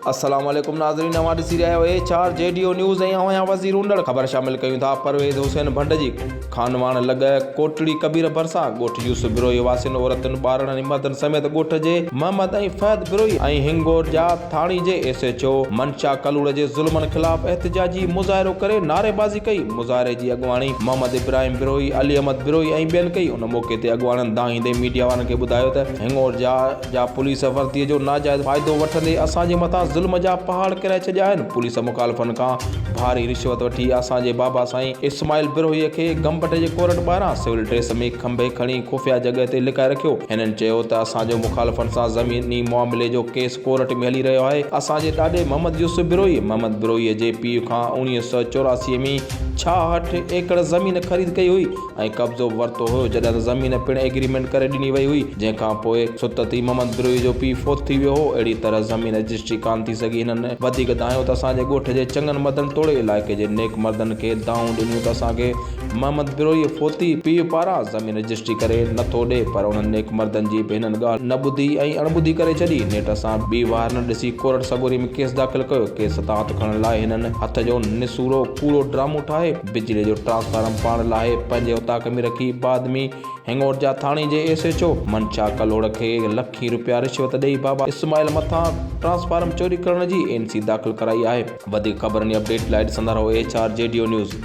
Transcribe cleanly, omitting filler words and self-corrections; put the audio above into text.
السلام عليڪم ناظرين اوهان ڏسي رهيا آهيو H R G D O news ۽ اوهان آهيان وزير هوندڙ خبر شامل ڪيون ٿا پرويز حسين ڀنڊ جي خانواڻ لڳ ڪوٽڙي ڪبير ڀرسان ڳوٺ يوسف بروهي واسين عورتن ٻارڙن ۽ مردن سميت ڳوٺ جي محمد ۽ فهد بروهي ۽ هنگورجا ٿاڻي جي S H O Mansha Kalhoro جي ظلمن خلاف احتجاجي مظاهرو ڪري نعريبازي ڪئي مظاهري جي اڳواڻي محمد ابراهيم بروهي علي احمد بروهي ۽ ٻين ڪئي ان موقعي تي اڳواڻن دانهيندي ميڊيا وارن کي ٻڌايو ته هنگورجا جا پوليس وردي جو ناجائز فائدو وٺندي اسان جي مٿان ظلم جا پهاڙ ڪيرائي ڇڏيا آهن، پوليس مخالفن کان ڀاري رشوت وٺي اسان جي بابا سائين اسماعيل بروهي کي گمبٽ جي ڪورٽ ٻاهران سول ڊريس ۾ کنڀي کڻي خفيه جڳهه تي لڪائي رکيو، هنن چيو ته اسان جو مخالفن سان زميني معاملي جو ڪيس ڪورٽ ۾ هلي رهيو آهي، اسان جي ڏاڏي محمد يوسف بروهي محمد بروهي جي پيء کان 1984 ۾ 66 ايڪڙ زمين خريد ڪئي هئي، ۽ قبضو به ورتو هيو جڏهن ته زمين پڻ ايگريمينٽ ڪري ڏني وئي هئي جنهن کان پوء ستت ئي محمد بروهي جو پيء فوت ٿي ويو هو اهڙي طرح زمين رجسٽري ڪانه ٿي سگهي هنن وڌيڪ دانهيو ته اسان جي ڳوٺ جي چڱن مردن توڙي علائقي جي نيڪ مردن کي دانهون ڏنيون ته اسان کي محمد بروهي فوتي پيء پاران زمين رجسٽري ڪري نه ٿو ڏي پر انهن نيڪ مردن جي به هنن ڳالهه نه ٻڌي ۽ اڻ ٻڌي ڪري ڇڏي نيٺ اسان ٻي واهر نه ڏسي ڪورٽ سڳوري ۾ ڪيس داخل ڪيو ڪيس تان هٿ کڻڻ لاء هنن هٿ جو نسورو ڪوڙو ڊرامو ٺاهي بجلي جو ٽرانسفارم پاڻ لاهي پنهنجي اوطاق ۾ رکي بعد ۾ هڱورجا ٿاڻي جي S H O Mansha Kalhoro کي لکين روپيا رشوت ڏئي بابا اسماعيل مٿان ٽرانسفارم چوري ڪرڻ جي اين سي داخل ڪرائي آهي. وڌيڪ خبرن ۽ اپڊيٽ لاء ڏسندا رهو H R G D O news.